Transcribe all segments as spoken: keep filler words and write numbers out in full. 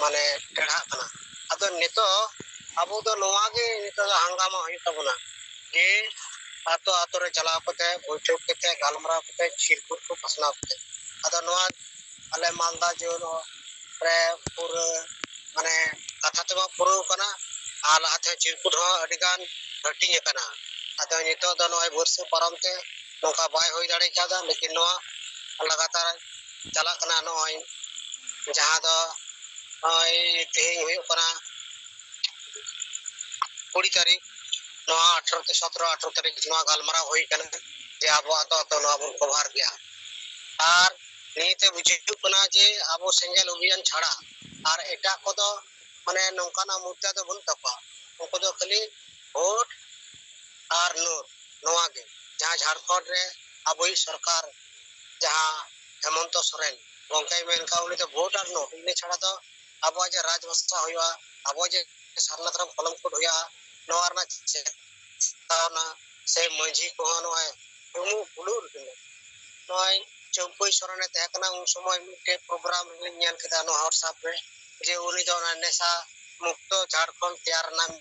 ᱢᱟᱱᱮ ᱴᱮᱲᱦᱟᱜ ᱠᱟᱱᱟ᱾ ᱟᱫᱚ ᱱᱤᱛᱚᱜ ᱟᱵᱚ ᱫᱚ ᱱᱚᱣᱟ ᱜᱮ ᱱᱤᱛᱚᱜ ᱫᱚ ᱦᱟᱝᱜᱟᱢᱟ ᱦᱩᱭᱩᱜ ᱛᱟᱵᱚᱱᱟ ᱡᱮ ᱟᱛᱳ ᱟᱛᱳ ᱨᱮ ᱪᱟᱞᱟᱣ ᱠᱟᱛᱮ, ᱵᱳᱭᱴᱷᱚᱠ ᱠᱟᱛᱮ, ᱜᱟᱞᱢᱟᱨᱟᱣ ᱠᱟᱛᱮ ᱪᱤᱨᱠᱩᱴ ᱠᱚ ᱯᱟᱥᱱᱟᱣ ᱠᱟᱛᱮ᱾ ᱟᱫᱚ ᱱᱚᱣᱟ ᱟᱞᱮ ᱢᱟᱞᱫᱟ ᱡᱮᱞ ᱨᱮ ᱯᱩᱨᱟᱹ ᱢᱟᱱᱮ ᱠᱟᱛᱷᱟ ᱛᱮᱢᱟ ᱯᱩᱨᱟᱹᱣ ᱠᱟᱱᱟ, ᱟᱨ ᱞᱟᱦᱟ ᱛᱮᱦᱚᱸ ᱪᱤᱨᱠᱩᱴ ᱦᱚᱸ ᱟᱹᱰᱤ ᱜᱟᱱ ᱦᱟᱹᱴᱤᱧ ᱟᱠᱟᱱᱟ᱾ ᱟᱫᱚ ᱱᱤᱛᱚᱜ ᱫᱚ ᱱᱚᱜᱼᱚᱭ ᱵᱟᱹᱨᱥᱟᱹ ᱯᱟᱨᱚᱢ ᱛᱮ ᱱᱚᱝᱠᱟ ᱵᱟᱭ ᱦᱩᱭ ᱫᱟᱲᱮ ᱠᱟᱣᱫᱟ, ᱞᱮᱠᱤᱱ ᱱᱚᱣᱟ ᱞᱟᱜᱟᱛᱟᱨ ᱪᱟᱞᱟᱜ ᱠᱟᱱᱟ᱾ ᱱᱚᱜᱼᱚᱭ ᱡᱟᱦᱟᱸ ᱫᱚ ᱱᱚᱜᱼᱚᱭ ᱛᱮᱦᱮᱧ ᱦᱩᱭᱩᱜ ᱠᱟᱱᱟ ᱠᱩᱲᱤ ᱛᱟᱹᱨᱤᱠᱷ, ᱱᱚᱣᱟ ᱟᱴᱷᱨᱚ ᱛᱮ ᱥᱚᱛᱨᱚ ᱟᱴᱷᱨᱚ ᱛᱟᱹᱨᱤᱠᱷ ᱱᱚᱣᱟ ᱜᱟᱞᱢᱟᱨᱟᱣ ᱦᱩᱭ ᱠᱟᱱᱟ ᱡᱮ ᱟᱵᱚ ᱟᱛᱳ ᱟᱛᱳ ᱱᱚᱣᱟ ᱵᱚᱱ ᱠᱚᱵᱷᱟᱨ ᱜᱮᱭᱟ᱾ ᱟᱨ ᱱᱤᱭᱟᱹᱛᱮ ᱵᱩᱡᱷᱟᱹᱣ ᱠᱟᱱᱟ ᱡᱮ ᱟᱵᱚ ᱥᱮᱸᱜᱮᱞ ᱚᱵᱷᱤᱭᱟᱱ ᱪᱷᱟᱲᱟ ᱟᱨ ᱮᱴᱟᱜ ᱠᱚᱫᱚ ᱢᱟᱱᱮ ᱱᱚᱝᱠᱟᱱᱟᱜ ᱢᱩᱫᱽᱫᱟ ᱫᱚ ᱵᱟᱹᱱᱩᱜ ᱛᱟᱠᱚᱣᱟ᱾ ᱩᱱᱠᱩ ᱫᱚ ᱠᱷᱟᱹᱞᱤ ᱵᱷᱳᱴ ᱟᱨ ᱱᱳᱴ, ᱱᱚᱣᱟ ᱜᱮ᱾ ᱡᱟᱦᱟᱸ ᱡᱷᱟᱲᱠᱷᱚᱸᱰ ᱨᱮ ᱟᱵᱚᱭᱤᱡ ᱥᱚᱨᱠᱟᱨ ᱡᱟᱦᱟᱸ ᱦᱮᱢᱚᱱᱛᱚ ᱥᱚᱨᱮᱱ ᱜᱚᱢᱠᱮᱭ ᱢᱮᱱ ᱠᱟᱜ, ᱩᱱᱤ ᱫᱚ ᱵᱷᱳᱴ ᱟᱨ ᱱᱳᱴ, ᱤᱱᱟᱹ ᱪᱷᱟᱲᱟ ᱫᱚ ᱟᱵᱚᱣᱟᱜ ᱡᱮ ᱨᱟᱡᱽ ᱵᱷᱟᱥᱟ ᱦᱩᱭᱩᱜᱼᱟ, ᱟᱵᱚ ᱡᱮ ᱥᱟᱨᱱᱟ ᱫᱷᱚᱨᱚᱢ ᱠᱚᱞᱚᱢ ᱠᱳᱰ ᱦᱩᱭᱩᱜᱼᱟ, ᱱᱚᱣᱟ ᱨᱮᱱᱟᱜ ᱪᱮᱛᱟᱣᱱᱟ ᱥᱮ ᱢᱟᱹᱡᱷᱤ ᱠᱚᱦᱚᱸ ᱱᱚᱜᱼᱚᱭ ᱩᱢᱩᱜ ᱵᱩᱞᱩᱜ ᱨᱮᱜᱮ ᱱᱚᱜᱼᱚᱭ ᱪᱟᱹᱢᱯᱟᱹᱭ ᱥᱚᱨᱮᱱᱮ ᱛᱟᱦᱮᱸ ᱠᱟᱱᱟ, ᱩᱱ ᱥᱚᱢᱚᱭ ᱢᱤᱫᱴᱮᱡ ᱯᱨᱳᱜᱨᱟᱢ ᱨᱮᱞᱤᱧ ᱧᱮᱞ ᱠᱮᱫᱟ ᱱᱚᱣᱟ WhatsApp ᱨᱮ, ᱡᱮ ᱩᱱᱤ ᱫᱚ ᱚᱱᱟ ᱱᱮᱥᱟ ᱢᱩᱠᱛᱚ ᱡᱷᱟᱲᱠᱷᱚᱸᱰ ᱛᱮᱭᱟᱨ ᱨᱮᱱᱟᱜ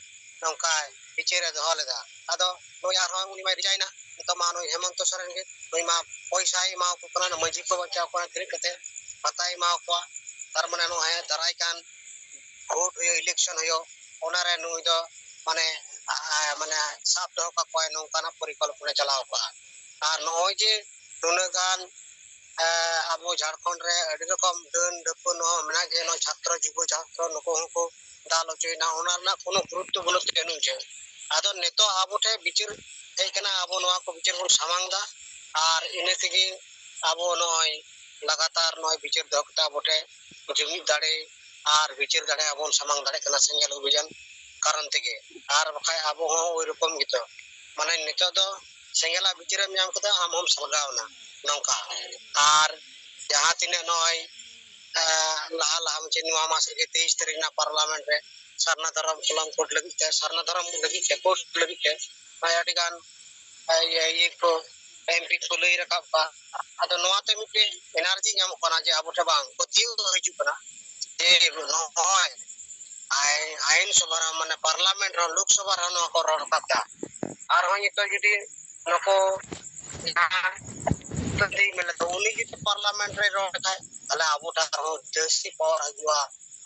ᱱᱚᱝᱠᱟ ᱵᱤᱪᱟᱹᱨ ᱮ ᱫᱚᱦᱚ ᱞᱮᱫᱟ᱾ ᱟᱫᱚ ᱱᱩᱭ ᱟᱨᱦᱚᱸ ᱩᱱᱤ ᱢᱟᱭ ᱨᱤᱡᱟᱭᱱᱟ, ᱱᱤᱛᱚᱜ ᱢᱟ ᱱᱩᱭ ᱦᱮᱢᱚᱱᱛᱚ ᱥᱚᱨᱮᱱ ᱜᱮ, ᱱᱩᱭ ᱢᱟ ᱯᱚᱭᱥᱟᱭ ᱮᱢᱟ ᱠᱚ ᱠᱟᱱᱟ, ᱢᱟᱹᱡᱷᱤ ᱠᱚ ᱵᱟᱧᱪᱟᱣ ᱠᱚ ᱠᱟᱱᱟ, ᱠᱤᱨᱤᱧ ᱠᱟᱛᱮ ᱵᱷᱟᱛᱟᱭ ᱮᱢᱟ ᱠᱚᱣᱟ᱾ ᱛᱟᱨ ᱢᱟᱱᱮ ᱱᱚᱜᱼᱚᱭ ᱫᱟᱨᱟᱭ ᱠᱟᱱ ᱵᱷᱳᱴ ᱦᱩᱭᱩᱜ, ᱤᱞᱮᱠᱥᱚᱱ ᱦᱩᱭᱩᱜ, ᱚᱱᱟᱨᱮ ᱱᱩᱭ ᱫᱚ ᱢᱟᱱᱮ ᱟ-, ᱢᱟᱱᱮ ᱥᱟᱵ ᱫᱚᱦᱚ ᱠᱟᱠᱚᱣᱟᱭ, ᱱᱚᱝᱠᱟᱱᱟᱜ ᱯᱚᱨᱤᱠᱚᱞᱯᱚᱱᱟ ᱪᱟᱞᱟᱣ ᱠᱚᱜᱼᱟ᱾ ᱟᱨ ᱱᱚᱜᱼᱚᱭ ᱡᱮ ᱱᱩᱱᱟᱹᱜ ᱜᱟᱱ ᱮ, ᱟᱵᱚ ᱡᱷᱟᱲᱠᱷᱚᱸᱰ ᱨᱮ ᱟᱹᱰᱤ ᱨᱚᱠᱚᱢ ᱰᱟᱹᱱ ᱰᱟᱹᱯᱟᱹᱱ ᱦᱚᱸ ᱢᱮᱱᱟᱜ ᱜᱮᱭᱟ, ᱱᱚᱣᱟ ᱪᱷᱟᱛᱨᱚ ᱡᱩᱵᱚ ᱪᱷᱟᱛᱨᱚ ᱱᱩᱠᱩ ᱦᱚᱸᱠᱚ ᱫᱟᱞ ᱦᱚᱪᱚᱭᱮᱱᱟ, ᱚᱱᱟ ᱨᱮᱱᱟᱜ ᱠᱳᱱᱳ ᱜᱩᱨᱩᱛᱛᱚ ᱵᱟᱹᱱᱩᱜ ᱛᱟᱠᱚᱣᱟ ᱱᱩᱭ ᱴᱷᱮᱱ᱾ ᱟᱫᱚ ᱱᱤᱛᱚᱜ ᱟᱵᱚ ᱴᱷᱮᱱ ᱵᱤᱪᱟᱹᱨ ᱦᱮᱡ ᱠᱟᱱᱟ, ᱟᱵᱚ ᱱᱚᱣᱟ ᱠᱚ ᱵᱤᱪᱟᱹᱨ ᱵᱚᱱ ᱥᱟᱢᱟᱝ ᱫᱟ, ᱟᱨ ᱤᱱᱟᱹ ᱛᱮᱜᱮ ᱟᱵᱚ ᱱᱚᱜᱼᱚᱭ ᱞᱟᱜᱟᱛᱟᱨ ᱱᱚᱜᱼᱚᱭ ᱵᱤᱪᱟᱹᱨ ᱫᱚᱦᱚ ᱠᱟᱛᱮ ᱟᱵᱚ ᱴᱷᱮᱱ ᱡᱩᱢᱤᱫ ᱫᱟᱲᱮ ᱟᱨ ᱵᱤᱪᱟᱹᱨ ᱫᱟᱲᱮ ᱟᱵᱚᱱ ᱥᱟᱢᱟᱝ ᱫᱟᱲᱮᱭᱟᱜ ᱠᱟᱱᱟ ᱥᱮᱸᱜᱮᱞ ᱚᱵᱷᱤᱡᱟᱱ ᱠᱟᱨᱚᱱ ᱛᱮᱜᱮ᱾ ᱟᱨ ᱵᱟᱠᱷᱟᱡ ᱟᱵᱚ ᱦᱚᱸ ᱳᱭ ᱨᱚᱠᱚᱢ ᱜᱮᱛᱚ, ᱢᱟᱱᱮ ᱱᱤᱛᱚᱜ ᱫᱚ ᱥᱮᱸᱜᱮᱞᱟᱜ ᱵᱤᱪᱟᱹᱨᱮᱢ ᱧᱟᱢ ᱠᱮᱫᱟ, ᱟᱢ ᱦᱚᱸᱢ ᱥᱟᱞᱜᱟᱣ ᱮᱱᱟ ᱱᱚᱝᱠᱟ᱾ ᱟᱨ ᱡᱟᱦᱟᱸ ᱛᱤᱱᱟᱹᱜ ᱱᱚᱜᱼᱚᱭ, ᱮ, ᱞᱟᱦᱟ ᱞᱟᱦᱟ ᱢᱩᱪᱟᱹᱫ ᱱᱚᱣᱟ ᱢᱟᱥ ᱨᱮᱜᱮ ᱛᱮᱭᱤᱥ ᱛᱟᱹᱨᱤᱠᱷ ᱨᱮᱱᱟᱜ ᱯᱟᱨᱞᱟᱢᱮᱱᱴ ᱨᱮ ᱥᱟᱨᱱᱟ ᱫᱷᱚᱨᱚᱢ ᱠᱚᱞᱚᱢ ᱠᱳᱰ ᱞᱟᱹᱜᱤᱫ ᱛᱮ, ᱥᱟᱨᱱᱟ ᱫᱷᱚᱨᱚᱢ ᱞᱟᱹᱜᱤᱫ ᱛᱮ, ᱠᱳᱰ ᱞᱟᱹᱜᱤᱫ ᱛᱮ ᱱᱚᱜᱼᱚᱭ ᱟᱹᱰᱤ ᱜᱟᱱ, ᱮ, ᱤᱭᱟᱹ, ᱤᱭᱟᱹ ᱠᱚ, ᱮᱢᱯᱤ ᱠᱚ ᱞᱟᱹᱭ ᱨᱟᱠᱟᱵ ᱠᱟᱜᱼᱟ᱾ ᱟᱫᱚ ᱱᱚᱣᱟᱛᱮ ᱢᱤᱫᱴᱮᱱ ᱮᱱᱟᱨᱡᱤ ᱧᱟᱢᱚᱜ ᱠᱟᱱᱟ ᱡᱮ ᱟᱵᱚ ᱴᱷᱮᱱ ᱵᱟᱝ ᱯᱟᱹᱛᱭᱟᱹᱣ ᱦᱤᱡᱩᱜ ᱠᱟᱱᱟ᱾ ᱡᱮ ᱱᱚᱜᱼᱚᱭ ᱟᱭ-, ᱟᱭᱤᱱ ᱥᱚᱵᱷᱟ ᱨᱮᱦᱚᱸ, ᱢᱟᱱᱮ ᱯᱟᱨᱞᱟᱢᱮᱱᱴ ᱨᱮᱦᱚᱸ, ᱞᱳᱠᱥᱚᱵᱷᱟ ᱨᱮᱦᱚᱸ ᱱᱚᱣᱟ ᱠᱚ ᱨᱚᱲ ᱨᱟᱠᱟᱵ ᱮᱫᱟ᱾ ᱟᱨᱦᱚᱸ ᱱᱤᱛᱚᱜ ᱡᱩᱫᱤ ᱱᱩᱠᱩ ᱡᱟᱦᱟᱸ ᱢᱮᱱᱮᱫ ᱫᱚ, ᱩᱱᱤ ᱡᱩᱫᱤ ᱯᱟᱨᱞᱟᱢᱮᱱᱴ ᱨᱮ ᱨᱚᱲ ᱞᱮᱠᱷᱟᱡ, ᱛᱟᱦᱞᱮ ᱟᱵᱚ ᱴᱷᱮᱱ ᱟᱨᱦᱚᱸ ᱡᱟᱹᱥᱛᱤ ᱯᱟᱣᱟᱨ ᱦᱤᱡᱩᱜᱼᱟ,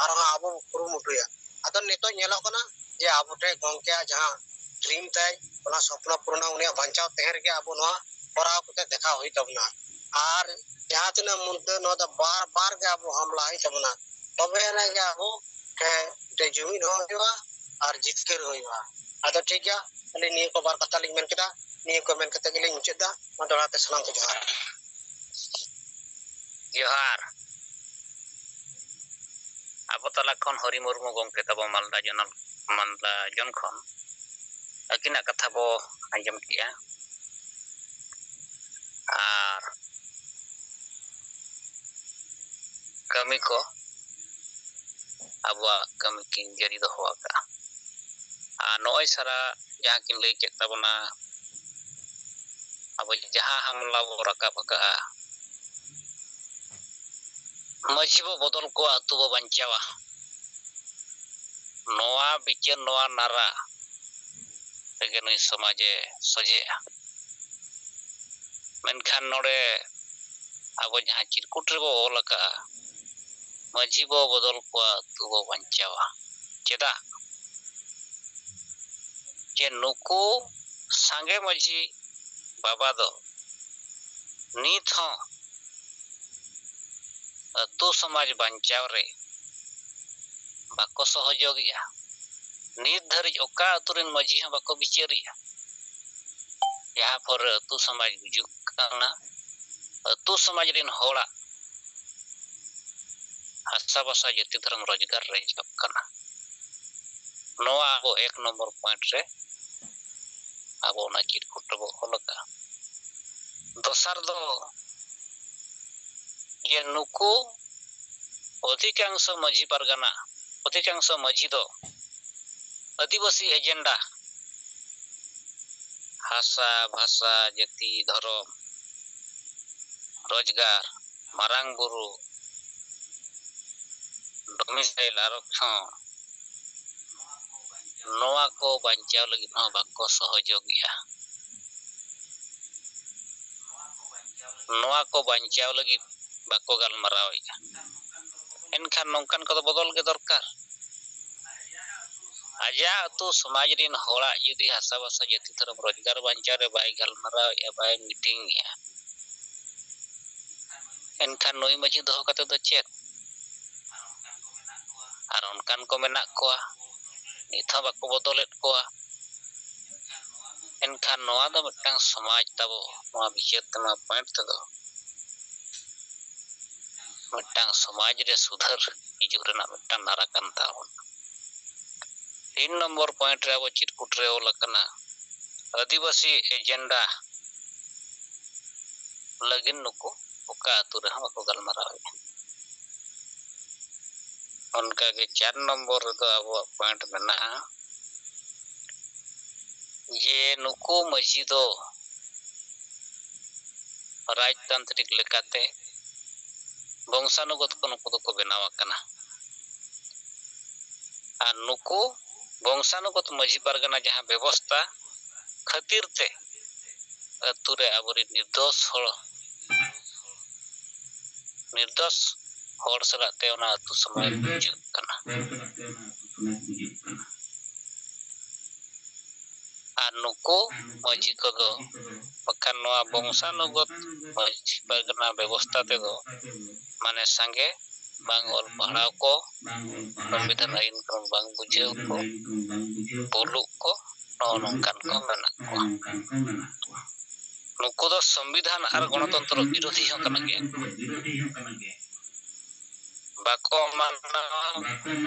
ᱟᱨᱦᱚᱸ ᱟᱵᱚ ᱵᱚ ᱠᱩᱨᱩᱢᱩᱴᱩᱭᱟ᱾ ᱟᱫᱚ ᱱᱤᱛᱚᱜ ᱧᱮᱞᱚᱜ ᱠᱟᱱᱟ ᱡᱮ ᱟᱵᱚ ᱴᱷᱮᱱ ᱜᱚᱝᱠᱮᱭᱟᱜ ᱡᱟᱦᱟᱸ ᱰᱨᱤᱢ ᱛᱟᱭ, ᱚᱱᱟ ᱥᱚᱯᱱᱚ ᱯᱩᱨᱚᱱᱟ, ᱩᱱᱤᱭᱟᱜ ᱵᱟᱧᱪᱟᱣ ᱛᱟᱦᱮᱸ ᱨᱮᱜᱮ ᱟᱵᱚ ᱱᱚᱣᱟ ᱠᱚᱨᱟᱣ ᱠᱟᱛᱮ ᱫᱮᱠᱷᱟᱣ ᱦᱩᱭᱩᱜ ᱛᱟᱵᱚᱱᱟ᱾ ᱟᱨ ᱡᱟᱦᱟᱸ ᱛᱤᱱᱟᱹᱜ ᱢᱩᱫᱽᱫᱟᱹ, ᱱᱚᱣᱟ ᱫᱚ ᱵᱟᱨ ᱵᱟᱨ ᱜᱮ ᱟᱵᱚ ᱦᱟᱢᱞᱟ ᱦᱩᱭᱩᱜ ᱛᱟᱵᱚᱱᱟ, ᱛᱚᱵᱮ ᱟᱱᱟᱜ ᱜᱮ ᱟᱵᱚ ᱴᱷᱮᱱ ᱢᱤᱫᱴᱮᱡ ᱡᱩᱢᱤᱫ ᱦᱚᱸ ᱦᱩᱭᱩᱜᱼᱟ ᱟᱨ ᱡᱤᱛᱠᱟᱹᱨ ᱦᱚᱸ ᱦᱩᱭᱩᱜᱼᱟ᱾ ᱟᱫᱚ ᱴᱷᱤᱠ ᱜᱮᱭᱟ, ᱟᱹᱞᱤᱧ ᱱᱤᱭᱟᱹ ᱠᱚ ᱵᱟᱨ ᱠᱟᱛᱷᱟ ᱞᱤᱧ ᱢᱮᱱ ᱠᱮᱫᱟ, ᱱᱤᱭᱟᱹ ᱠᱚ ᱢᱮᱱ ᱠᱟᱛᱮ ᱜᱮᱞᱤᱧ ᱢᱩᱪᱟᱹᱫ ᱫᱟ᱾ ᱢᱟ ᱫᱚᱦᱲᱟ ᱛᱮ ᱥᱟᱱᱟᱢ ᱠᱚ ᱡᱚᱦᱟᱨ᱾ ᱡᱚᱦᱟᱨ᱾ ᱟᱵᱚ ᱛᱟᱞᱟ ᱠᱷᱚᱱ ᱦᱚᱨᱤ ᱢᱩᱨᱢᱩ ᱜᱚᱢᱠᱮ ᱛᱟᱵᱚ ᱢᱟᱞᱫᱟ ᱡᱚᱱᱚᱞ-, ᱢᱟᱞᱫᱟ ᱡᱚᱱ ᱠᱷᱚᱱ ᱟᱹᱠᱤᱱᱟᱜ ᱠᱟᱛᱷᱟ ᱵᱚ ᱟᱸᱡᱚᱢ ᱠᱮᱜᱼᱟ᱾ ᱟᱨ ᱠᱟᱹᱢᱤ ᱠᱚ, ᱟᱵᱚᱣᱟᱜ ᱠᱟᱹᱢᱤ ᱠᱤᱱ ᱡᱟᱹᱨᱤ ᱫᱚᱦᱚ ᱟᱠᱟᱫᱼᱟ᱾ ᱟᱨ ᱱᱚᱜᱼᱚᱭ ᱥᱟᱨᱟ ᱡᱟᱦᱟᱸ ᱠᱤᱱ ᱞᱟᱹᱭ ᱠᱮᱫ ᱛᱟᱵᱚᱱᱟ, ᱟᱵᱚ ᱡᱟᱦᱟᱸ ᱦᱟᱢᱞᱟ ᱵᱚ ᱨᱟᱠᱟᱵ ᱟᱠᱟᱫᱼᱟ, ᱢᱟᱹᱡᱷᱤ ᱵᱚ ᱵᱚᱫᱚᱞ ᱠᱚᱣᱟ, ᱟᱹᱛᱩ ᱵᱚ ᱵᱟᱧᱪᱟᱣᱟ, ᱱᱚᱣᱟ ᱵᱤᱪᱟᱹᱨ, ᱱᱚᱣᱟ ᱱᱟᱨᱟ ᱛᱮᱜᱮ ᱱᱩᱭ ᱥᱚᱢᱟᱡᱮ ᱥᱚᱡᱷᱮᱜᱼᱟ᱾ ᱢᱮᱱᱠᱷᱟᱱ ᱱᱚᱰᱮ ᱟᱵᱚ ᱡᱟᱦᱟᱸ ᱪᱤᱨᱠᱩᱴ ᱨᱮᱵᱚ ᱚᱞ ᱟᱠᱟᱫᱼᱟ, ᱢᱟᱹᱡᱷᱤ ᱵᱚ ᱵᱚᱫᱚᱞ ᱠᱚᱣᱟ, ᱟᱹᱛᱩ ᱵᱚ ᱵᱟᱧᱪᱟᱣᱟ᱾ ᱪᱮᱫᱟᱜ? ᱡᱮ ᱱᱩᱠᱩ ᱥᱟᱸᱜᱮ ᱢᱟᱹᱡᱷᱤ ᱵᱟᱵᱟ ᱫᱚ ᱱᱤᱛ ᱦᱚᱸ ᱟᱹᱛᱩ ᱥᱚᱢᱟᱡᱽ ᱵᱟᱧᱪᱟᱣ ᱨᱮ ᱵᱟᱠᱚ ᱥᱚᱦᱚᱡᱳᱜᱤᱜᱼᱟ᱾ ᱱᱤᱛ ᱫᱷᱟᱹᱨᱤᱡ ᱚᱠᱟ ᱟᱹᱛᱩ ᱨᱮᱱ ᱢᱟᱹᱡᱷᱤ ᱦᱚᱸ ᱵᱟᱠᱚ ᱵᱤᱪᱟᱹᱨᱮᱜᱼᱟ᱾ ᱡᱟᱦᱟᱸ ᱯᱚᱨᱮ ᱟᱹᱛᱩ ᱥᱚᱢᱟᱡᱽ ᱜᱩᱡᱩᱜ ᱠᱟᱱᱟ, ᱟᱹᱛᱩ ᱥᱚᱢᱟᱡᱽ ᱨᱮᱱ ᱦᱚᱲᱟᱜ ᱦᱟᱥᱟ ᱵᱷᱟᱥᱟ, ᱡᱟᱹᱛᱤ, ᱫᱷᱚᱨᱚᱢ, ᱨᱳᱡᱽᱜᱟᱨ ᱨᱮᱡᱚᱜ ᱠᱟᱱᱟ᱾ ᱱᱚᱣᱟ ᱟᱵᱚ ᱮᱠ ᱱᱚᱢᱵᱚᱨ ᱯᱚᱭᱮᱱᱴ ᱨᱮ ᱟᱵᱚ ᱚᱱᱟ ᱪᱤᱨᱠᱩᱴ ᱨᱮᱵᱚ ᱚᱞ ᱟᱠᱟᱫᱼᱟ᱾ ᱫᱚᱥᱟᱨ ᱫᱚ ᱡᱮ ᱱᱩᱠᱩ ᱚᱫᱷᱤᱠᱟᱝᱥᱚ ᱢᱟᱹᱡᱷᱤ ᱯᱟᱨᱜᱟᱱᱟ, ᱚᱫᱷᱤᱠᱟᱝᱥᱚ ᱢᱟᱹᱡᱷᱤ ᱫᱚ ᱟᱹᱫᱤᱵᱟᱹᱥᱤ ᱮᱡᱮᱱᱰᱟ, ᱦᱟᱥᱟ, ᱵᱷᱟᱥᱟ, ᱡᱟᱹᱛᱤ, ᱫᱷᱚᱨᱚᱢ, ᱨᱳᱡᱽᱜᱟᱨ, ᱢᱟᱨᱟᱝ ᱵᱩᱨᱩ, domicile ᱟᱨᱚᱠᱠᱷᱚᱱ, ᱱᱚᱣᱟ ᱠᱚ ᱵᱟᱧᱪᱟᱣ ᱞᱟᱹᱜᱤᱫ ᱦᱚᱸ ᱵᱟᱠᱚ ᱥᱚᱦᱚᱡᱳᱜᱤᱜᱼᱟ᱾ ᱱᱚᱣᱟ ᱠᱚ ᱵᱟᱧᱪᱟᱣ ᱞᱟᱹᱜᱤᱫ ᱵᱟᱠᱚ ᱜᱟᱞᱢᱟᱨᱟᱣᱮᱫᱼᱟ᱾ ᱮᱱᱠᱷᱟᱱ ᱱᱚᱝᱠᱟᱱ ᱠᱚᱫᱚ ᱵᱚᱫᱚᱞ ᱜᱮ ᱫᱚᱨᱠᱟᱨ᱾ ᱟᱡᱟᱜ ᱟᱹᱛᱩ ᱥᱚᱢᱟᱡᱽ ᱨᱤᱱ ᱦᱚᱲᱟᱜ ᱡᱩᱫᱤ ᱦᱟᱥᱟ ᱵᱷᱟᱥᱟ ᱡᱟᱹᱛᱤ ᱫᱷᱚᱨᱚᱢ ᱨᱳᱡᱽᱜᱟᱨ ᱵᱟᱧᱪᱟᱣ ᱨᱮ ᱵᱟᱭ ᱜᱟᱞᱢᱟᱨᱟᱣᱮᱫᱼᱟ, ᱵᱟᱭ ᱢᱤᱴᱤᱝᱮᱫᱼᱟ, ᱮᱱᱠᱷᱟᱱ ᱱᱩᱭ ᱢᱟᱹᱡᱷᱤ ᱫᱚᱦᱚ ᱠᱟᱛᱮ ᱫᱚ ᱪᱮᱫ? ᱟᱨ ᱚᱱᱠᱟᱱ ᱠᱚ ᱢᱮᱱᱟᱜ ᱠᱚᱣᱟ, ᱱᱤᱛ ᱦᱚᱸ ᱵᱟᱠᱚ ᱵᱚᱫᱚᱞᱮᱫ ᱠᱚᱣᱟ᱾ ᱮᱱᱠᱷᱟᱱ ᱱᱚᱣᱟ ᱫᱚ ᱢᱤᱫᱴᱟᱝ ᱥᱚᱢᱟᱡᱽ ᱛᱟᱵᱚ, ᱱᱚᱣᱟ ᱵᱤᱪᱟᱹᱨ ᱛᱮ, ᱱᱚᱣᱟ point ᱛᱮᱫᱚ ᱢᱤᱫᱴᱟᱝ ᱥᱚᱢᱟᱡᱽ ᱨᱮ ᱥᱩᱫᱷᱟᱹᱨ ᱦᱤᱡᱩᱜ ᱨᱮᱱᱟᱜ ᱢᱤᱫᱴᱟᱝ ᱱᱟᱨᱟ ᱠᱟᱱ ᱛᱟᱵᱚᱱᱟ᱾ ᱛᱤᱱ ᱱᱚᱢᱵᱚᱨ point ᱨᱮ ᱟᱵᱚ ᱪᱤᱨᱠᱩᱴ ᱨᱮ ᱚᱞ ᱟᱠᱟᱱᱟ, ᱟᱹᱫᱤᱵᱟᱹᱥᱤ agenda ᱞᱟᱹᱜᱤᱫ ᱱᱩᱠᱩ ᱚᱠᱟ ᱟᱹᱛᱩ ᱨᱮᱦᱚᱸ ᱵᱟᱠᱚ ᱜᱟᱞᱢᱟᱨᱟᱣᱮᱫᱼᱟ᱾ ᱚᱱᱠᱟᱜᱮ ᱪᱟᱨ ᱱᱚᱢᱵᱚᱨ ᱨᱮᱫᱚ ᱟᱵᱚᱣᱟᱜ point ᱢᱮᱱᱟᱜᱼᱟ ᱡᱮ ᱱᱩᱠᱩ ᱢᱟᱹᱡᱷᱤ ᱫᱚ ᱨᱟᱡᱽᱛᱟᱱᱛᱨᱤᱠ ᱞᱮᱠᱟᱛᱮ ᱵᱚᱝᱥᱟᱱᱩᱜᱚᱛ ᱠᱚ ᱱᱩᱠᱩ ᱫᱚᱠᱚ ᱵᱮᱱᱟᱣ ᱟᱠᱟᱱᱟ᱾ ᱟᱨ ᱱᱩᱠᱩ ᱵᱚᱝᱥᱟᱱᱩᱜᱚᱛ ᱢᱟᱹᱡᱷᱤ ᱯᱟᱨᱜᱟᱱᱟ ᱡᱟᱦᱟᱸ ᱵᱮᱵᱚᱥᱛᱟ ᱠᱷᱟᱹᱛᱤᱨ ᱛᱮ ᱟᱹᱛᱩ ᱨᱮ ᱟᱵᱚᱨᱮᱱ ᱱᱤᱨᱫᱳᱥ ᱦᱚᱲ, ᱱᱤᱨᱫᱳᱥ ᱦᱚᱲ ᱥᱟᱞᱟᱜ ᱛᱮ ᱚᱱᱟ ᱟᱹᱛᱩ ᱥᱚᱢᱟᱡᱽ ᱜᱩᱡᱩᱜ ᱠᱟᱱᱟ᱾ ᱟᱨ ᱱᱩᱠᱩ ᱢᱟᱹᱡᱷᱤ ᱠᱚᱫᱚ ᱵᱟᱠᱷᱟᱱ ᱱᱚᱣᱟ ᱵᱚᱝᱥᱟᱱᱩᱜᱚᱛ ᱢᱟᱹᱡᱷᱤ ᱯᱟᱨᱜᱟᱱᱟ ᱵᱮᱵᱚᱥᱛᱟ ᱛᱮᱫᱚ ᱢᱟᱱᱮ ᱥᱟᱸᱜᱮ ᱵᱟᱝ ᱚᱞ ᱯᱟᱲᱦᱟᱣ ᱠᱚ, ᱥᱚᱝᱵᱤᱫᱷᱟᱱ ᱟᱹᱭᱤᱱ ᱠᱟᱹᱱᱩᱱ ᱵᱟᱝ ᱵᱩᱡᱷᱟᱹᱣ ᱠᱚ, ᱵᱩᱞᱩᱜ ᱠᱚ, ᱱᱚᱜᱼᱚ ᱱᱚᱝᱠᱟᱱ ᱠᱚ ᱢᱮᱱᱟᱜ ᱠᱚᱣᱟ᱾ ᱱᱩᱠᱩ ᱫᱚ ᱥᱚᱝᱵᱤᱫᱷᱟᱱ ᱟᱨ ᱜᱚᱱᱚᱛᱚᱱᱛᱨᱚ ᱵᱤᱨᱳᱫᱷᱤ ᱦᱚᱸ ᱠᱟᱱᱟ ᱜᱮᱭᱟ᱾ ᱵᱟᱠᱚ ᱢᱟᱱᱟᱣᱟ,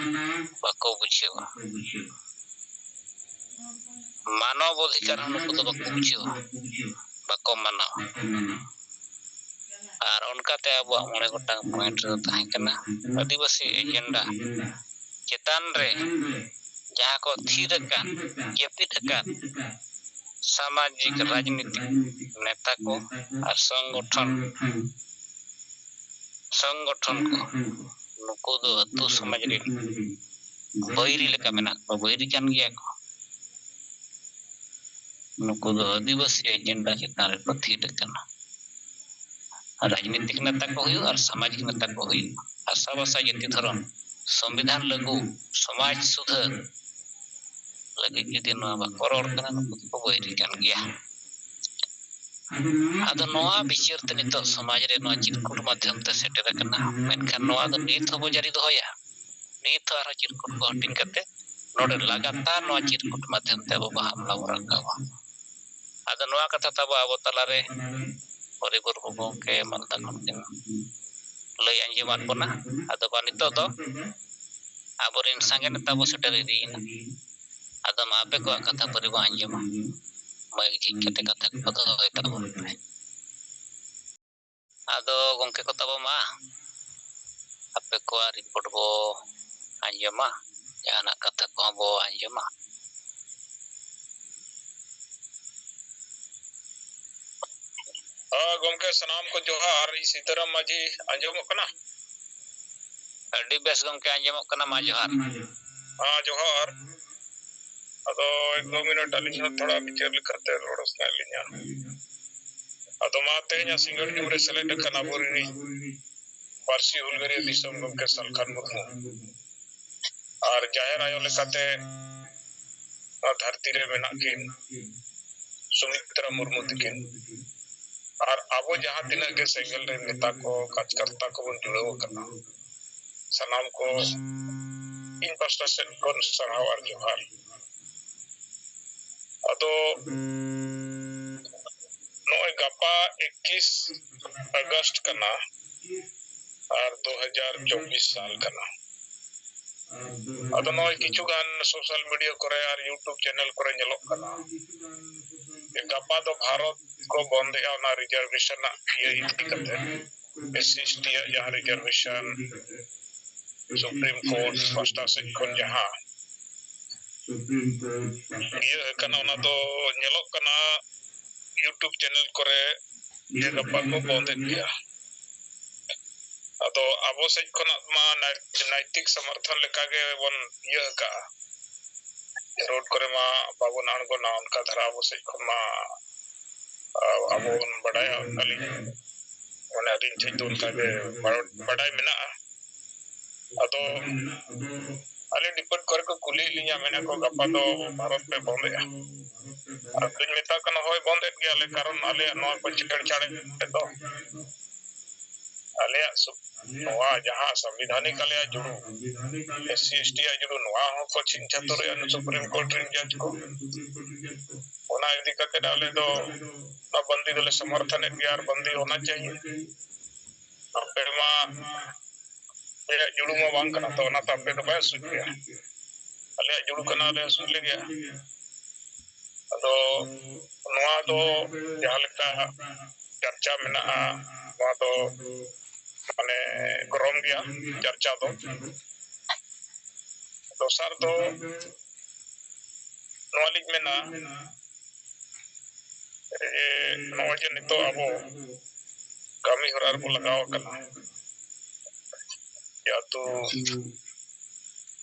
ᱵᱟᱠᱚ ᱵᱩᱡᱷᱟᱹᱣᱟ᱾ ᱢᱟᱱᱚᱵ ᱚᱫᱷᱤᱠᱟᱨ ᱦᱚᱸ ᱱᱩᱠᱩ ᱫᱚ ᱵᱟᱠᱚ ᱵᱩᱡᱷᱟᱹᱣᱟ, ᱵᱟᱠᱚ ᱢᱟᱱᱟᱣᱟ᱾ ᱟᱨ ᱚᱱᱠᱟᱛᱮ ᱟᱵᱚᱣᱟᱜ ᱢᱚᱬᱮ ᱜᱚᱴᱟᱝ point ᱨᱮᱫᱚ ᱛᱟᱦᱮᱸ ᱠᱟᱱᱟ ᱟᱹᱫᱤᱵᱟᱹᱥᱤ agenda ᱪᱮᱛᱟᱱ ᱨᱮ ᱡᱟᱦᱟᱸ ᱠᱚ ᱛᱷᱤᱨ ᱟᱠᱟᱫ, ᱡᱟᱹᱯᱤᱫ ᱟᱠᱟᱫ ᱥᱟᱢᱟᱡᱤᱠ ᱨᱟᱡᱽᱱᱤᱛᱤ ᱱᱮᱛᱟ ᱠᱚ ᱟᱨ ᱥᱚᱝᱜᱚᱴᱷᱚᱱ, ᱥᱚᱝᱜᱚᱴᱷᱚᱱ ᱠᱚ ᱱᱩᱠᱩ ᱫᱚ ᱟᱹᱛᱩ ᱥᱚᱢᱟᱡᱽ ᱨᱮᱱ ᱵᱟᱹᱭᱨᱤ ᱞᱮᱠᱟ ᱢᱮᱱᱟᱜ ᱠᱚᱣᱟ, ᱵᱟᱹᱭᱨᱤ ᱠᱟᱱ ᱜᱮᱭᱟ ᱠᱚ᱾ ᱱᱩᱠᱩ ᱫᱚ ᱟᱹᱫᱤᱵᱟᱹᱥᱤ agenda ᱪᱮᱛᱟᱱ ᱨᱮᱠᱚ ᱛᱷᱤᱨ ᱟᱠᱟᱱᱟ᱾ ᱨᱟᱡᱽᱱᱤᱛᱤᱠ ᱱᱮᱛᱟ ᱠᱚ ᱦᱩᱭᱩᱜ ᱟᱨ ᱥᱟᱢᱟᱡᱤᱠ ᱱᱮᱛᱟ ᱠᱚ ᱦᱩᱭᱩᱜ, ᱵᱷᱟᱥᱟ ᱵᱷᱟᱥᱟ ᱡᱟᱹᱛᱤ ᱫᱷᱚᱨᱚᱢ ᱥᱚᱝᱵᱤᱫᱷᱟᱱ ᱞᱟᱹᱜᱩ, ᱥᱚᱢᱟᱡᱽ ᱥᱩᱫᱷᱟᱹᱨ ᱞᱟᱹᱜᱤᱫ ᱡᱩᱫᱤ ᱱᱚᱣᱟ ᱵᱟᱠᱚ ᱨᱚᱲ ᱠᱟᱱᱟ, ᱱᱩᱠᱩ ᱫᱚᱠᱚ ᱵᱟᱹᱭᱨᱤ ᱠᱟᱱ ᱜᱮᱭᱟ᱾ ᱟᱫᱚ ᱱᱚᱣᱟ ᱵᱤᱪᱟᱹᱨ ᱛᱮ ᱱᱤᱛᱚᱜ ᱥᱚᱢᱟᱡᱽ ᱨᱮ ᱱᱚᱣᱟ ᱪᱤᱨᱠᱩᱴ ᱢᱟᱫᱽᱫᱷᱚᱢ ᱛᱮ ᱥᱮᱴᱮᱨ ᱟᱠᱟᱱᱟ, ᱢᱮᱱᱠᱷᱟᱱ ᱱᱚᱣᱟ ᱫᱚ ᱱᱤᱛ ᱦᱚᱸᱵᱚ ᱡᱟᱹᱨᱤ ᱫᱚᱦᱚᱭᱟ᱾ ᱱᱤᱛ ᱦᱚᱸ ᱟᱨᱦᱚᱸ ᱪᱤᱨᱠᱩᱴ ᱠᱚ ᱦᱟᱹᱴᱤᱧ ᱠᱟᱛᱮ ᱱᱚᱰᱮ ᱞᱟᱜᱟᱛᱟᱨ ᱱᱚᱣᱟ ᱪᱤᱨᱠᱩᱴ ᱢᱟᱫᱽᱫᱷᱚᱢ ᱛᱮ ᱟᱵᱚ ᱵᱚ ᱦᱟᱢᱞᱟ ᱵᱚ ᱨᱟᱠᱟᱵᱟ᱾ ᱟᱫᱚ ᱱᱚᱣᱟ ᱠᱟᱛᱷᱟ ᱛᱟᱵᱚ ᱟᱵᱚ ᱛᱟᱞᱟᱨᱮ ᱦᱚᱨᱤᱯᱩᱨ ᱜᱚᱢᱠᱮ ᱢᱟᱞᱫᱟ ᱠᱷᱚᱱ ᱠᱤᱱ ᱞᱟᱹᱭ ᱟᱸᱡᱚᱢᱟᱫ ᱵᱚᱱᱟ᱾ ᱟᱫᱚ ᱵᱟ ᱱᱤᱛᱚᱜ ᱫᱚ ᱟᱵᱚᱨᱮᱱ ᱥᱟᱸᱜᱮ ᱱᱮᱛᱟ ᱵᱚ ᱥᱮᱴᱮᱨ ᱤᱫᱤᱭᱮᱱᱟ᱾ ᱟᱫᱚ ᱢᱟ ᱟᱯᱮ ᱠᱚᱣᱟᱜ ᱠᱟᱛᱷᱟ ᱯᱟᱹᱨᱤ ᱵᱚ ᱟᱸᱡᱚᱢᱟ᱾ ᱢᱟᱹᱭᱤᱠ ᱡᱷᱤᱡ ᱠᱟᱛᱮ ᱠᱟᱛᱷᱟ ᱠᱚ ᱫᱚᱦᱚᱭ ᱛᱟᱵᱚᱱ ᱯᱮ᱾ ᱟᱫᱚ ᱜᱚᱢᱠᱮ ᱠᱚ ᱛᱟᱵᱚ ᱢᱟ, ᱟᱯᱮ ᱠᱚᱣᱟᱜ ᱨᱤᱯᱳᱨᱴ ᱵᱚ ᱟᱸᱡᱚᱢᱟ, ᱡᱟᱦᱟᱱᱟᱜ ᱠᱟᱛᱷᱟ ᱠᱚᱦᱚᱸ ᱵᱚ ᱟᱸᱡᱚᱢᱟ᱾ ᱦᱮᱸ ᱜᱚᱢᱠᱮ, ᱥᱟᱱᱟᱢ ᱠᱚ ᱡᱚᱦᱟᱨ᱾ ᱤᱧ ᱥᱤᱛᱟᱹᱨᱟᱢ ᱢᱟᱹᱡᱷᱤ, ᱟᱸᱡᱚᱢᱚᱜ ᱠᱟᱱᱟ? ᱟᱹᱰᱤ ᱵᱮᱥ ᱜᱚᱢᱠᱮ, ᱟᱸᱡᱚᱢᱚᱜ ᱠᱟᱱᱟ᱾ ᱢᱟ ᱡᱚᱦᱟᱨ᱾ ᱦᱮᱸ ᱡᱚᱦᱟᱨ᱾ ᱟᱫᱚ ᱮᱠ ᱫᱩ ᱢᱤᱱᱤᱴ ᱟᱹᱞᱤᱧ ᱦᱚᱸ ᱛᱷᱚᱲᱟ ᱵᱤᱪᱟᱹᱨ ᱞᱮᱠᱟᱛᱮ ᱨᱚᱲ ᱥᱟᱱᱟᱭᱮᱫ ᱞᱤᱧᱟ᱾ ᱟᱫᱚ ᱢᱟ ᱛᱮᱦᱮᱧᱟᱜ ᱥᱤᱸᱜᱟᱹᱲ ᱧᱩ ᱨᱮ ᱥᱮᱞᱮᱫ ᱟᱠᱟᱱ ᱟᱵᱚᱨᱤᱱ ᱯᱟᱹᱨᱥᱤ ᱦᱩᱞᱜᱟᱹᱨᱤᱭᱟᱹ ᱫᱤᱥᱚᱢ ᱜᱚᱢᱠᱮ ᱥᱟᱞᱠᱷᱟᱱ ᱢᱩᱨᱢᱩ ᱟᱨ ᱡᱟᱦᱮᱨ ᱟᱭᱳ ᱞᱮᱠᱟᱛᱮ ᱱᱚᱣᱟ ᱫᱷᱟᱹᱨᱛᱤ ᱨᱮ ᱢᱮᱱᱟᱜ ᱠᱤᱱ ᱥᱩᱢᱤᱛᱨᱟ ᱢᱩᱨᱢᱩ ᱛᱤᱠᱤᱱ ᱟᱨ ᱟᱵᱚ ᱡᱟᱦᱟᱸ ᱛᱤᱱᱟᱹᱜ ᱜᱮ ᱥᱮᱸᱜᱮᱞ ᱨᱮ ᱱᱮᱛᱟ ᱠᱚ, ᱠᱟᱡᱽᱠᱟᱨᱛᱟ ᱠᱚᱵᱚᱱ ᱡᱩᱲᱟᱹᱣ ᱟᱠᱟᱱᱟ, ᱥᱟᱱᱟᱢ ᱠᱚ ᱤᱧ ᱯᱟᱥᱴᱟ ᱥᱮᱫ ᱠᱷᱚᱱ ᱥᱟᱨᱦᱟᱣ ᱟᱨ ᱡᱚᱦᱟᱨ᱾ ᱟᱫᱚ ᱱᱚᱜᱼᱚᱭ ᱜᱟᱯᱟ ᱮᱠᱤᱥ ᱟᱜᱚᱥᱴ ᱠᱟᱱᱟ ᱟᱨ ᱫᱩ ᱦᱟᱡᱟᱨ ᱪᱚᱵᱵᱤᱥ ᱥᱟᱞ ᱠᱟᱱᱟ᱾ ᱟᱫᱚ ᱱᱚᱜᱼᱚᱭ ᱠᱤᱪᱷᱩ ᱜᱟᱱ ᱥᱳᱥᱟᱞ ᱢᱤᱰᱤᱭᱟ ᱠᱚᱨᱮ ᱟᱨ YouTube ᱪᱮᱱᱮᱞ ᱠᱚᱨᱮ ᱧᱮᱞᱚᱜ ᱠᱟᱱᱟ ᱡᱮ ᱜᱟᱯᱟ ᱫᱚ ᱵᱷᱟᱨᱚᱛ ᱠᱚ ᱵᱚᱱᱫᱮᱜᱼᱟ ᱚᱱᱟ ᱨᱤᱡᱟᱨᱵᱷᱮᱥᱚᱱ ᱨᱮᱱᱟᱜ ᱤᱭᱟᱹ ᱤᱫᱤ ᱠᱟᱛᱮ, SC ST ᱟᱜ ᱡᱟᱦᱟᱸ ᱨᱤᱡᱟᱨᱵᱷᱮᱥᱚᱱ ᱥᱩᱯᱨᱤᱢ ᱠᱳᱨᱴ ᱯᱟᱥᱴᱟ ᱥᱮᱫ ᱠᱷᱚᱱ ᱡᱟᱦᱟᱸ ᱤᱭᱟᱹ ᱟᱠᱟᱱᱟ, ᱚᱱᱟ ᱫᱚ ᱧᱮᱞᱚᱜ ᱠᱟᱱᱟ YouTube ᱪᱮᱱᱮᱞ ᱠᱚᱨᱮ ᱡᱮ ᱜᱟᱯᱟ ᱠᱚ ᱵᱚᱱᱫᱮᱫ ᱜᱮᱭᱟ᱾ ᱟᱫᱚ ᱟᱵᱚ ᱥᱮᱫ ᱠᱷᱚᱱᱟᱜ ᱢᱟ ᱱᱟᱭ-, ᱱᱟᱭᱛᱤᱠ ᱥᱚᱢᱚᱨᱛᱷᱚᱱ ᱞᱮᱠᱟ ᱜᱮ ᱵᱚᱱ ᱤᱭᱟᱹ ᱟᱠᱟᱜᱼᱟ᱾ ᱨᱳᱰ ᱠᱚᱨᱮ ᱢᱟ ᱵᱟᱵᱚᱱ ᱟᱬᱜᱚᱱᱟ, ᱚᱱᱠᱟ ᱫᱷᱟᱨᱟ ᱟᱵᱚ ᱥᱮᱫ ᱠᱷᱚᱱ ᱢᱟ, ᱟ-, ᱟᱵᱚ ᱵᱚᱱ ᱵᱟᱰᱟᱭᱟ, ᱚᱱᱠᱟᱞᱤᱧ, ᱢᱟᱱᱮ, ᱟᱹᱞᱤᱧ ᱴᱷᱮᱱ ᱫᱚ ᱚᱱᱠᱟ ᱜᱮ ᱵᱟᱲ-, ᱵᱟᱰᱟᱭ ᱢᱮᱱᱟᱜᱼᱟ᱾ ᱟᱫᱚ ᱟᱞᱮ ᱰᱤᱯᱟᱨᱴ ᱠᱚᱨᱮ ᱠᱚ ᱠᱩᱞᱤᱭᱮᱫ ᱞᱤᱧᱟ, ᱢᱮᱱᱟ ᱠᱚ, "ᱜᱟᱯᱟ ᱫᱚ ᱵᱷᱟᱨᱚᱛ ᱯᱮ ᱵᱚᱱᱫᱮᱜᱼᱟ?" ᱟᱫᱚᱧ ᱢᱮᱛᱟ ᱠᱚ ᱠᱟᱱᱟ, "ᱦᱳᱭ, ᱵᱚᱱᱫᱮᱫ ᱜᱮᱭᱟᱞᱮ, ᱠᱟᱨᱚᱱ ᱟᱞᱮᱭᱟᱜ ᱱᱚᱣᱟ ᱠᱚ ᱪᱷᱮᱲᱪᱷᱟᱲ ᱫᱚ ᱟᱞᱮᱭᱟᱜ ᱥᱩ-, ᱱᱚᱣᱟ ᱡᱟᱦᱟᱸ ᱥᱟᱝᱵᱤᱫᱷᱟᱱᱤᱠ ᱟᱞᱮᱭᱟᱜ ᱡᱩᱲᱩ, ᱮᱥ ᱥᱤ ᱮᱥ ᱴᱤ ᱟᱜ ᱡᱩᱲᱩ, ᱱᱚᱣᱟ ᱦᱚᱸᱠᱚ ᱪᱷᱤᱝ ᱪᱷᱟᱹᱛᱩᱨᱮᱜᱼᱟ ᱱᱩᱠᱩ ᱥᱩᱯᱨᱤᱢ ᱠᱳᱨᱴ ᱨᱮᱱ ᱡᱟᱡᱽ ᱠᱚ᱾ ᱚᱱᱟ ᱤᱫᱤ ᱠᱟᱛᱮ ᱟᱞᱮ ᱫᱚ ᱱᱚᱣᱟ ᱵᱟᱱᱫᱤ ᱫᱚᱞᱮ ᱥᱚᱢᱚᱨᱛᱷᱚᱱᱮᱫ ᱜᱮᱭᱟ ᱟᱨ ᱵᱟᱱᱫᱤ ᱦᱳᱱᱟ ᱪᱟᱦᱤᱭᱮ᱾ ᱟᱯᱮ ᱢᱟ ᱟᱯᱮᱭᱟᱜ ᱡᱩᱲᱩ ᱢᱟ ᱵᱟᱝ ᱠᱟᱱᱟ, ᱛᱚ ᱚᱱᱟᱛᱮ ᱟᱯᱮ ᱫᱚ ᱵᱟᱭ ᱥᱩᱡ ᱯᱮᱭᱟ, ᱟᱞᱮᱭᱟᱜ ᱡᱩᱲᱩ ᱠᱟᱱᱟ, ᱟᱞᱮ ᱥᱩᱡ ᱞᱮᱜᱮᱭᱟ᱾ ᱟᱫᱚ ᱱᱚᱣᱟ ᱫᱚ ᱡᱟᱦᱟᱸ ᱞᱮᱠᱟ ᱪᱟᱨᱪᱟ ᱢᱮᱱᱟᱜᱼᱟ, ᱱᱚᱣᱟ ᱫᱚ ᱢᱟᱱᱮ ᱜᱚᱨᱚᱢ ᱜᱮᱭᱟ ᱪᱟᱨᱪᱟ ᱫᱚ᱾ ᱫᱚᱥᱟᱨ ᱫᱚ ᱱᱚᱣᱟ ᱞᱤᱧ ᱢᱮᱱᱟ ᱡᱮ ᱱᱚᱜᱼᱚᱭ ᱡᱮ ᱱᱤᱛᱚᱜ ᱟᱵᱚ ᱠᱟᱹᱢᱤ ᱦᱚᱨᱟ ᱨᱮᱵᱚ ᱞᱟᱜᱟᱣ ᱟᱠᱟᱱᱟ, ᱡᱮ ᱟᱹᱛᱩ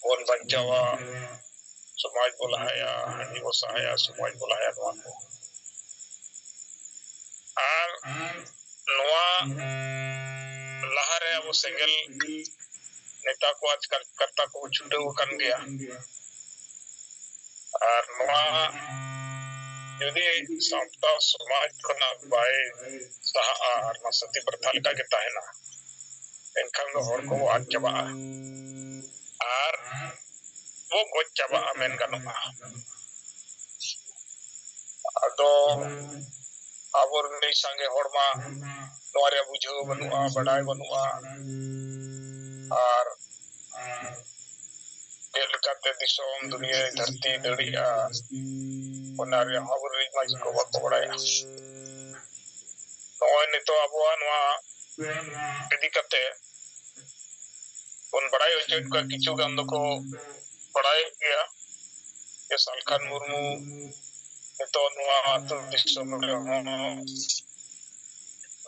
ᱵᱚᱱ ᱵᱟᱧᱪᱟᱣᱟ, ᱥᱚᱢᱟᱡᱽ ᱵᱚ ᱞᱟᱦᱟᱭᱟ, ᱦᱟᱺᱰᱤ ᱵᱚ ᱥᱟᱦᱟᱭᱟ, ᱥᱚᱢᱟᱡᱽ ᱵᱚ ᱞᱟᱦᱟᱭᱟ, ᱱᱚᱣᱟ ᱠᱚ᱾ ᱟᱨ ᱱᱚᱣᱟ ᱞᱟᱦᱟᱨᱮ ᱟᱵᱚ ᱥᱮᱸᱜᱮᱞ ᱱᱮᱛᱟ ᱠᱚ ᱟᱨ ᱠᱟᱨ-, ᱠᱟᱨᱛᱟ ᱠᱚ ᱪᱷᱩᱴᱟᱹᱣ ᱟᱠᱟᱱ ᱜᱮᱭᱟ᱾ ᱟᱨ ᱱᱚᱣᱟ ᱡᱩᱫᱤ ᱥᱟᱶᱛᱟ ᱥᱚᱢᱟᱡᱽ ᱠᱷᱚᱱᱟᱜ ᱵᱟᱭ ᱥᱟᱦᱟᱜᱼᱟ ᱟᱨ ᱱᱚᱣᱟ ᱥᱟᱹᱛᱤ ᱯᱨᱚᱛᱷᱟ ᱞᱮᱠᱟ ᱜᱮ ᱛᱟᱦᱮᱱᱟ, ᱮᱱᱠᱷᱟᱱ ᱫᱚ ᱦᱚᱲ ᱠᱚᱵᱚ ᱟᱫ ᱪᱟᱵᱟᱜᱼᱟ ᱟᱨ ᱵᱚ ᱜᱚᱡ ᱪᱟᱵᱟᱜᱼᱟ ᱢᱮᱱ ᱜᱟᱱᱚᱜᱼᱟ᱾ ᱟᱫᱚ ᱟᱵᱚᱨᱮᱱ ᱟᱹᱰᱤ ᱥᱟᱸᱜᱮ ᱦᱚᱲ ᱢᱟ ᱱᱚᱣᱟ ᱨᱮᱭᱟᱜ ᱵᱩᱡᱷᱟᱹᱣ ᱵᱟᱹᱱᱩᱜᱼᱟ, ᱵᱟᱰᱟᱭ ᱵᱟᱹᱱᱩᱜᱼᱟ, ᱟᱨ ᱪᱮᱫ ᱞᱮᱠᱟᱛᱮ ᱫᱤᱥᱚᱢ ᱫᱩᱱᱤᱭᱟᱹ ᱫᱷᱟᱹᱨᱛᱤ ᱫᱟᱹᱲᱤᱜᱼᱟ, ᱚᱱᱟ ᱨᱮᱭᱟᱜ ᱦᱚᱸ ᱟᱵᱚᱨᱮᱱ ᱢᱟᱹᱡᱷᱤ ᱠᱚ ᱵᱟᱠᱚ ᱵᱟᱲᱟᱭᱟ᱾ ᱱᱚᱜᱼᱚᱭ ᱱᱤᱛᱚᱜ ᱟᱵᱚᱣᱟᱜ ᱱᱚᱣᱟ ᱤᱫᱤ ᱠᱟᱛᱮ ᱵᱚᱱ ᱵᱟᱲᱟᱭ ᱦᱚᱪᱚᱭᱮᱫ ᱠᱚᱣᱟ, ᱠᱤᱪᱷᱩ ᱜᱟᱱ ᱫᱚᱠᱚ ᱵᱟᱲᱟᱭᱮᱫ ᱜᱮᱭᱟ ᱡᱮ ᱥᱟᱞᱠᱷᱟᱱ ᱢᱩᱨᱢᱩ ᱱᱤᱛᱚᱜ ᱱᱚᱣᱟ ᱟᱹᱛᱩ ᱫᱤᱥᱚᱢ ᱨᱮᱦᱚᱸ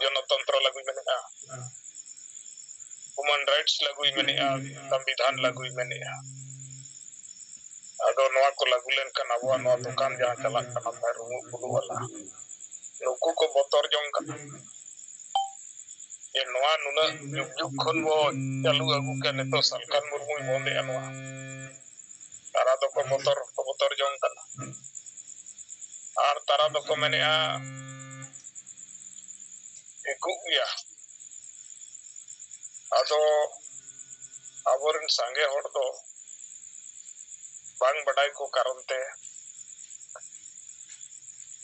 ᱜᱚᱱᱚᱛᱚᱱᱛᱨᱚ ᱞᱟᱹᱜᱩᱭ ᱢᱮᱱᱮᱫᱼᱟ᱾ human rights ᱞᱟᱹᱜᱩᱭ ᱢᱮᱱᱮᱜᱼᱟ, ᱥᱚᱝᱵᱤᱫᱷᱟᱱ ᱞᱟᱹᱜᱩᱭ ᱢᱮᱱᱮᱜᱼᱟ᱾ ᱟᱫᱚ ᱱᱚᱣᱟ ᱠᱚ ᱞᱟᱹᱜᱩ ᱞᱮᱱᱠᱷᱟᱱ ᱟᱵᱚᱣᱟᱜ ᱱᱚᱣᱟ ᱫᱚᱠᱟᱱ ᱡᱟᱦᱟᱸ ᱪᱟᱞᱟᱜ ᱠᱟᱱᱟ, ᱵᱷᱟᱭ ᱨᱩᱢᱩᱜ ᱯᱩᱰᱩᱜ ᱟᱞᱟ, ᱱᱩᱠᱩ ᱠᱚ ᱵᱚᱛᱚᱨ ᱡᱚᱝ ᱠᱟᱱᱟ ᱡᱮ ᱱᱚᱣᱟ ᱱᱩᱱᱟᱹᱜ ᱡᱩᱜᱽ ᱡᱩᱜᱽ ᱠᱷᱚᱱ ᱵᱚ ᱪᱟᱹᱞᱩ ᱟᱹᱜᱩ ᱠᱮᱫ, ᱱᱤᱛᱚᱜ ᱥᱟᱞᱠᱷᱟᱱ ᱢᱩᱨᱢᱩᱭ ᱵᱚᱱᱫᱮᱜᱼᱟ ᱱᱚᱣᱟ᱾ ᱛᱟᱨᱟ ᱫᱚᱠᱚ ᱵᱚᱛᱚᱨ ᱠᱚ ᱵᱚᱛᱚᱨ ᱡᱚᱝ ᱠᱟᱱᱟ᱾ ᱟᱨ ᱛᱟᱨᱟ ᱫᱚᱠᱚ ᱢᱮᱱᱮᱜᱼᱟ ᱴᱷᱤᱠᱚᱜ ᱜᱮᱭᱟ᱾ ᱟᱫᱚ ᱟᱵᱚᱨᱮᱱ ᱥᱟᱸᱜᱮ ᱦᱚᱲ ᱫᱚ ᱵᱟᱝ ᱵᱟᱰᱟᱭ ᱠᱚ ᱠᱟᱨᱚᱱ ᱛᱮ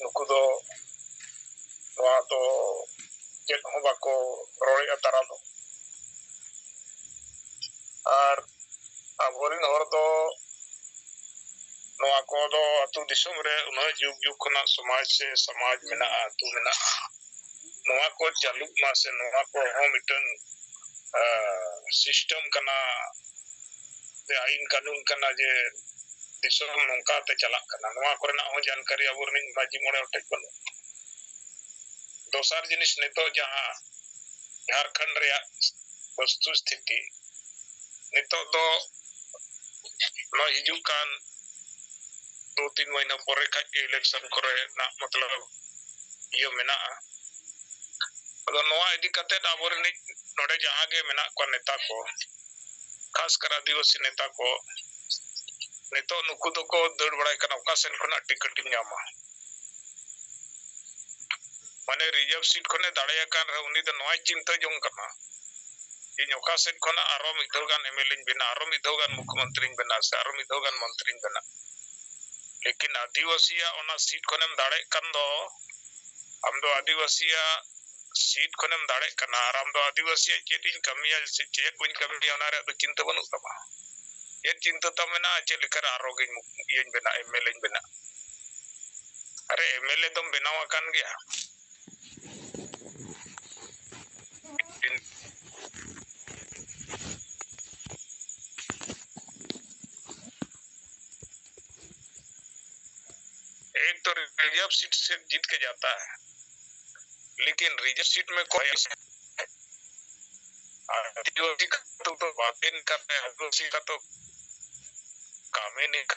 ᱱᱩᱠᱩ ᱫᱚ ᱱᱚᱣᱟ ᱫᱚ ᱪᱮᱫ ᱦᱚᱸ ᱵᱟᱠᱚ ᱨᱚᱲᱮᱜᱼᱟ ᱛᱟᱨᱟ ᱫᱚ᱾ ᱟᱨ ᱟᱵᱚᱨᱮᱱ ᱦᱚᱲ ᱫᱚ ᱱᱚᱣᱟ ᱠᱚᱫᱚ ᱟᱹᱛᱩ ᱫᱤᱥᱚᱢ ᱨᱮ ᱩᱱᱟᱹᱜ ᱡᱩᱜᱽ ᱡᱩᱜᱽ ᱠᱷᱚᱱᱟᱜ ᱥᱚᱢᱟᱡᱽ ᱥᱮ ᱥᱚᱢᱟᱡᱽ ᱢᱮᱱᱟᱜᱼᱟ, ᱟᱹᱛᱩ ᱢᱮᱱᱟᱜᱼᱟ, ᱱᱚᱣᱟ ᱠᱚ ᱪᱟᱹᱞᱩᱜ ᱢᱟ ᱥᱮ ᱱᱚᱣᱟ ᱠᱚᱦᱚᱸ ᱢᱤᱫᱴᱟᱝ, ᱟ, system ᱠᱟᱱᱟ ᱥᱮ ᱟᱹᱭᱤᱱ ᱠᱟᱹᱱᱩᱱ ᱠᱟᱱᱟ ᱡᱮ ᱫᱤᱥᱚᱢ ᱱᱚᱝᱠᱟ ᱛᱮ ᱪᱟᱞᱟᱜ ᱠᱟᱱᱟ, ᱱᱚᱣᱟ ᱠᱚᱨᱮᱱᱟᱜ ᱦᱚᱸ ᱡᱟᱱᱠᱟᱨᱤ ᱟᱵᱚᱨᱮᱱ ᱢᱟᱹᱡᱷᱤ ᱢᱚᱬᱮ ᱦᱚᱲ ᱴᱷᱮᱱ ᱵᱟᱹᱱᱩᱜᱼᱟ᱾ ᱫᱚᱥᱟᱨ ᱡᱤᱱᱤᱥ, ᱱᱤᱛᱚᱜ ᱡᱟᱦᱟᱸ ᱡᱷᱟᱲᱠᱷᱚᱸᱰ ᱨᱮᱭᱟᱜ ᱵᱚᱥᱛᱩ ᱥᱛᱷᱤᱛᱤ, ᱱᱤᱛᱚᱜ ᱫᱚ ᱱᱚᱜᱼᱚᱭ ᱦᱤᱡᱩᱜ ᱠᱟᱱ ᱫᱩ ᱛᱤᱱ ᱢᱟᱹᱦᱱᱟᱹ ᱯᱚᱨᱮ ᱠᱷᱟᱡ ᱜᱮ election ᱠᱚᱨᱮᱱᱟᱜ ᱢᱚᱛᱞᱚᱵ ᱤᱭᱟᱹ ᱢᱮᱱᱟᱜᱼᱟ᱾ ᱟᱫᱚ ᱱᱚᱣᱟ ᱤᱫᱤ ᱠᱟᱛᱮᱫ ᱟᱵᱚᱨᱮᱱᱤᱡ ᱱᱚᱰᱮ ᱡᱟᱦᱟᱸ ᱜᱮ ᱢᱮᱱᱟᱜ ᱠᱚᱣᱟ ᱱᱮᱛᱟ ᱠᱚ, ᱠᱷᱟᱥ ᱠᱟᱨ ᱟᱹᱫᱤᱵᱟᱹᱥᱤ ᱱᱮᱛᱟ ᱠᱚ, ᱱᱤᱛᱚᱜ ᱱᱩᱠᱩ ᱫᱚᱠᱚ ᱫᱟᱹᱲ ᱵᱟᱲᱟᱭ ᱠᱟᱱᱟ, ᱚᱠᱟ ᱥᱮᱱ ᱠᱷᱚᱱᱟᱜ ᱴᱤᱠᱤᱴ ᱤᱧ ᱧᱟᱢᱟ᱾ ᱢᱟᱱᱮ reserve seat ᱠᱷᱚᱱᱮ ᱫᱟᱲᱮᱭᱟᱠᱟᱱ ᱨᱮᱦᱚᱸ ᱩᱱᱤ ᱫᱚ ᱱᱚᱣᱟᱭ ᱪᱤᱱᱛᱟᱹ ᱡᱚᱝ ᱠᱟᱱᱟ, ᱤᱧ ᱚᱠᱟ ᱥᱮᱫ ᱠᱷᱚᱱᱟᱜ ᱟᱨᱚ ᱢᱤᱫ ᱫᱷᱟᱣ ᱜᱟᱱ MLA ᱤᱧ ᱵᱮᱱᱟᱣ, ᱟᱨᱚ ᱢᱤᱫ ᱫᱷᱟᱣ ᱜᱟᱱ ᱢᱩᱠᱷᱭᱚᱢᱚᱱᱛᱨᱤᱧ ᱵᱮᱱᱟᱣ, ᱥᱮ ᱟᱨᱚ ᱢᱤᱫ ᱫᱷᱟᱣ ᱜᱟᱱ ᱢᱚᱱᱛᱨᱤᱧ ᱵᱮᱱᱟᱣ᱾ ᱞᱮᱠᱤᱱ ᱟᱹᱫᱤᱵᱟᱹᱥᱤᱭᱟᱜ ᱚᱱᱟ seat ᱠᱷᱚᱱᱮᱢ ᱫᱟᱲᱮᱜ ᱠᱟᱱ ᱫᱚ, ᱟᱢ ᱫᱚ ᱟᱹᱫᱤᱵᱟᱹᱥᱤᱭᱟᱜ seat ᱠᱷᱚᱱᱮᱢ ᱫᱟᱲᱮᱜ ᱠᱟᱱᱟ, ᱟᱨ ᱟᱢ ᱫᱚ ᱟᱹᱫᱤᱵᱟᱹᱥᱤᱭᱟᱜ ᱪᱮᱫ ᱤᱧ ᱠᱟᱹᱢᱤᱭᱟ ᱥᱮ ᱪᱮᱫ ᱵᱟᱹᱧ ᱠᱟᱹᱢᱤᱭᱟ, ᱚᱱᱟ ᱨᱮᱭᱟᱜ ᱫᱚ ᱪᱤᱱᱛᱟᱹ ᱵᱟᱹᱱᱩᱜ ᱛᱟᱢᱟ᱾ ᱪᱮᱫ ᱪᱤᱱᱛᱟᱹ ᱛᱟᱢ ᱢᱮᱱᱟᱜᱼᱟ, ᱪᱮᱫ ᱞᱮᱠᱟᱨᱮ ᱟᱨᱚ ᱜᱤᱧ ᱢᱩᱠ-, ᱤᱭᱟᱹᱧ ᱵᱮᱱᱟᱜ, MLA ᱤᱧ ᱵᱮᱱᱟᱜ? ᱟᱨᱮ, MLA ᱫᱚᱢ ᱵᱮᱱᱟᱣ ᱟᱠᱟᱱ ᱜᱮᱭᱟ᱾ एक तो रिजर्व सीट से जीत के जाता है, लेकिन रिजर्व सीट में कोई, और ᱟᱹᱫᱤᱵᱟᱹᱥᱤ ᱠᱟᱛᱮ ᱫᱚ ᱵᱟᱹᱵᱤᱱ ᱠᱟᱹᱢᱤ, ᱟᱹᱫᱤᱵᱟᱹᱥᱤ ᱠᱟᱛᱮ ᱠᱟᱹᱢᱤ ᱱᱤᱝᱠᱟ